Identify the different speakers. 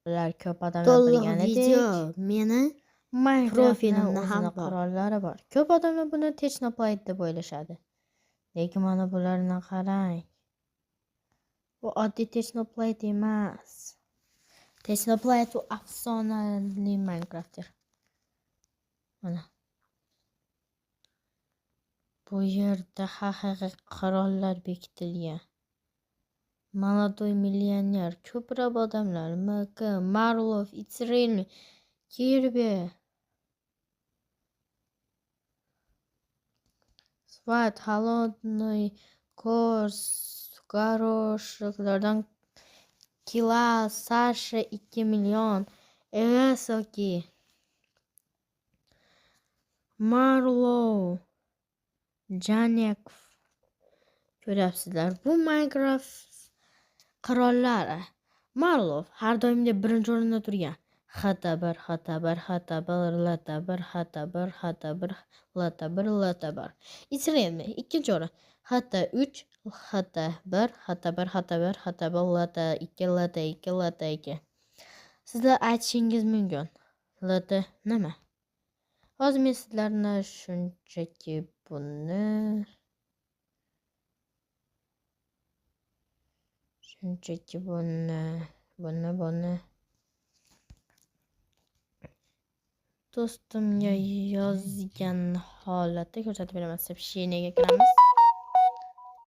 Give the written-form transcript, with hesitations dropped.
Speaker 1: Ular ko'p odamlar
Speaker 2: To'liq
Speaker 1: bilganidek,
Speaker 2: video meni
Speaker 1: Minecraftni
Speaker 2: profilimda ham
Speaker 1: o'zini
Speaker 2: bor.
Speaker 1: qirollari bor. Ko'p odamlar buni Technoblade deb o'ylashadi. Lekin mana bularni qarang. Bu oddiy Technoblade emas. Technoblade u afsonali Minecraftdir. Mana. Bu yerda haqiqiy qirollar bekitilgan. Молодой millioner, ko'plab odamlar, MK, Marlov, Israel, Kirby, Svat, Холодный Kors, Garoshliklardan Kila, Sasha 2 million, Esoki, Marlow, Janek. Ko'ryapsizlar, bu Minecraft qirollari. Marlov har doimgidek birinchi o'rinda turgan. XT1, XT1, XT1, LT1, XT1, XT1, LT1, LT1. Israelmi ikkinchi o'rin. XT3, XT1, XT1, XT1, XT1, LT2, LT2, LT2. Sizlar aytishingiz mumkin. LT nima? Hozir men sizlarni shunchaki buni buni do'stimga yozgan holatda ko'rsatib beraman. Сообщениеga kiramiz.